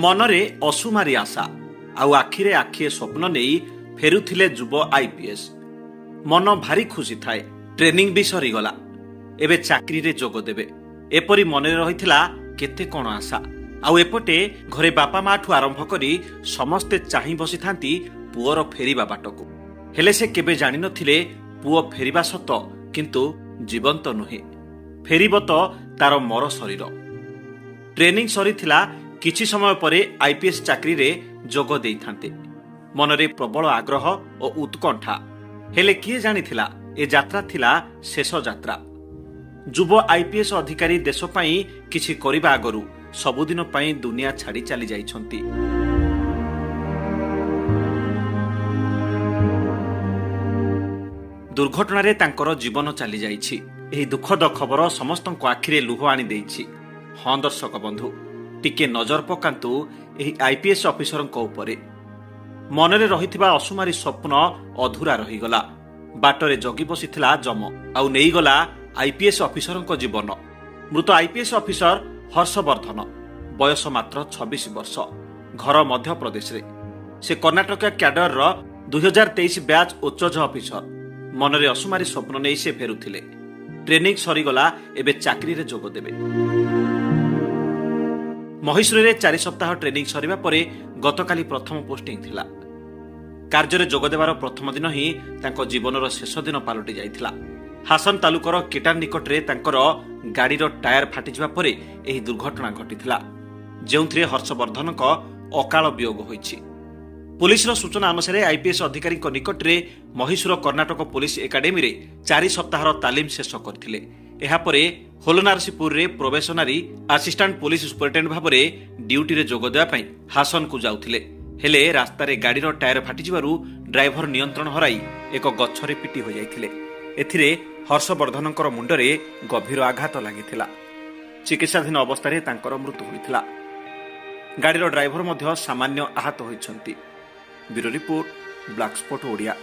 ମନରେ ଅସୁମାରୀ ଆଶା ଆଉ ଆଖିରେ ଆଖିଏ ସ୍ୱପ୍ନ ନେଇ ଫେରୁଥିଲେ ଯୁବ ଆଇପିଏସ୍। ମନ ଭାରି ଖୁସି ଥାଏ। ଟ୍ରେନିଂ ବି ସରିଗଲା, ଏବେ ଚାକିରିରେ ଯୋଗ ଦେବେ, ଏପରି ମନରେ ରହିଥିଲା କେତେ କ'ଣ ଆଶା। ଆଉ ଏପଟେ ଘରେ ବାପା ମାଠୁ ଆରମ୍ଭ କରି ସମସ୍ତେ ଚାହିଁ ବସିଥାନ୍ତି ପୁଅର ଫେରିବା ବାଟକୁ। ହେଲେ ସେ କେବେ ଜାଣିନଥିଲେ, ପୁଅ ଫେରିବା ସତ, କିନ୍ତୁ ଜୀବନ୍ତ ନୁହେଁ। ଫେରିବ ତ ତାର ମର ଶରୀର। ଟ୍ରେନିଂ ସରିଥିଲା, କିଛି ସମୟ ପରେ ଆଇପିଏସ୍ ଚାକିରିରେ ଯୋଗ ଦେଇଥାନ୍ତେ। ମନରେ ପ୍ରବଳ ଆଗ୍ରହ ଓ ଉତ୍କଣ୍ଠା। ହେଲେ କିଏ ଜାଣିଥିଲା, ଏ ଯାତ୍ରା ଥିଲା ଶେଷ ଯାତ୍ରା। ଯୁବ ଆଇପିଏସ୍ ଅଧିକାରୀ ଦେଶ ପାଇଁ କିଛି କରିବା ଆଗରୁ ସବୁଦିନ ପାଇଁ ଦୁନିଆ ଛାଡ଼ି ଚାଲି ଯାଇଛନ୍ତି। ଦୁର୍ଘଟଣାରେ ତାଙ୍କର ଜୀବନ ଚାଲିଯାଇଛି। ଏହି ଦୁଃଖଦ ଖବର ସମସ୍ତଙ୍କ ଆଖିରେ ଲୁହ ଆଣିଦେଇଛି। ହଁ ଦର୍ଶକ ବନ୍ଧୁ, ଟିକେ ନଜର ପକାନ୍ତୁ ଏହି ଆଇପିଏସ୍ ଅଫିସରଙ୍କ ଉପରେ। ମନରେ ରହିଥିବା ଅସୁମାରୀ ସ୍ୱପ୍ନ ଅଧୁରା ରହିଗଲା। ବାଟରେ ଜଗି ବସିଥିଲା ଯମ ଆଉ ନେଇଗଲା ଆଇପିଏସ୍ ଅଫିସରଙ୍କ ଜୀବନ। ମୃତ ଆଇପିଏସ୍ ଅଫିସର ହର୍ଷବର୍ଦ୍ଧନ, ବୟସ ମାତ୍ର 26 ବର୍ଷ, ଘର ମଧ୍ୟପ୍ରଦେଶରେ। ସେ କର୍ଣ୍ଣାଟକ କ୍ୟାଡରର 2023 ବ୍ୟାଚ୍ ଓଚଜ ଅଫିସର। ମନରେ ଅସୁମାରୀ ସ୍ୱପ୍ନ ନେଇ ସେ ଫେରୁଥିଲେ। ଟ୍ରେନିଂ ସରିଗଲା, ଏବେ ଚାକିରିରେ ଯୋଗ ଦେବେ। ମହୀଶୂରରେ 4 ସପ୍ତାହ ଟ୍ରେନିଂ ସରିବା ପରେ ଗତକାଲି ପ୍ରଥମ ପୋଷ୍ଟିଂ ଥିଲା। କାର୍ଯ୍ୟରେ ଯୋଗଦେବାର ପ୍ରଥମ ଦିନ ହିଁ ତାଙ୍କ ଜୀବନର ଶେଷ ଦିନ ପାଲଟି ଯାଇଥିଲା। ହାସନ ତାଲୁକର କିଟାନ ନିକଟରେ ତାଙ୍କର ଗାଡ଼ିର ଟାୟାର ଫାଟିଯିବା ପରେ ଏହି ଦୁର୍ଘଟଣା ଘଟିଥିଲା, ଯେଉଁଥିରେ ହର୍ଷବର୍ଦ୍ଧନଙ୍କ ଅକାଳ ବିୟୋଗ ହୋଇଛି। ପୋଲିସର ସୂଚନା ଅନୁସାରେ, ଆଇପିଏସ୍ ଅଧିକାରୀଙ୍କ ନିକଟରେ ମହୀଶୂର କର୍ଣ୍ଣାଟକ ପୋଲିସ ଏକାଡେମୀରେ 4 ସପ୍ତାହର ତାଲିମ ଶେଷ କରିଥିଲେ। ଏହାପରେ ହୋଲନାରସିପୁରରେ ପ୍ରୋବେସନାରୀ ଆସିଷ୍ଟାଣ୍ଟ ପୋଲିସ ସୁପରିଟେଣ୍ଡେଣ୍ଟ ଭାବରେ ଡ୍ୟୁଟିରେ ଯୋଗ ଦେବା ପାଇଁ ହାସନକୁ ଯାଉଥିଲେ। ହେଲେ ରାସ୍ତାରେ ଗାଡ଼ିର ଟାୟାର ଫାଟିଯିବାରୁ ଡ୍ରାଇଭର ନିୟନ୍ତ୍ରଣ ହରାଇ ଏକ ଗଛରେ ପିଟି ହୋଇଯାଇଥିଲେ। ଏଥିରେ ହର୍ଷବର୍ଦ୍ଧନଙ୍କର ମୁଣ୍ଡରେ ଗଭୀର ଆଘାତ ଲାଗିଥିଲା। ଚିକିତ୍ସାଧୀନ ଅବସ୍ଥାରେ ତାଙ୍କର ମୃତ୍ୟୁ ହୋଇଥିଲା। ଗାଡ଼ିର ଡ୍ରାଇଭର ମଧ୍ୟ ସାମାନ୍ୟ ଆହତ ହୋଇଛନ୍ତି। Bureau report, black spot Odia.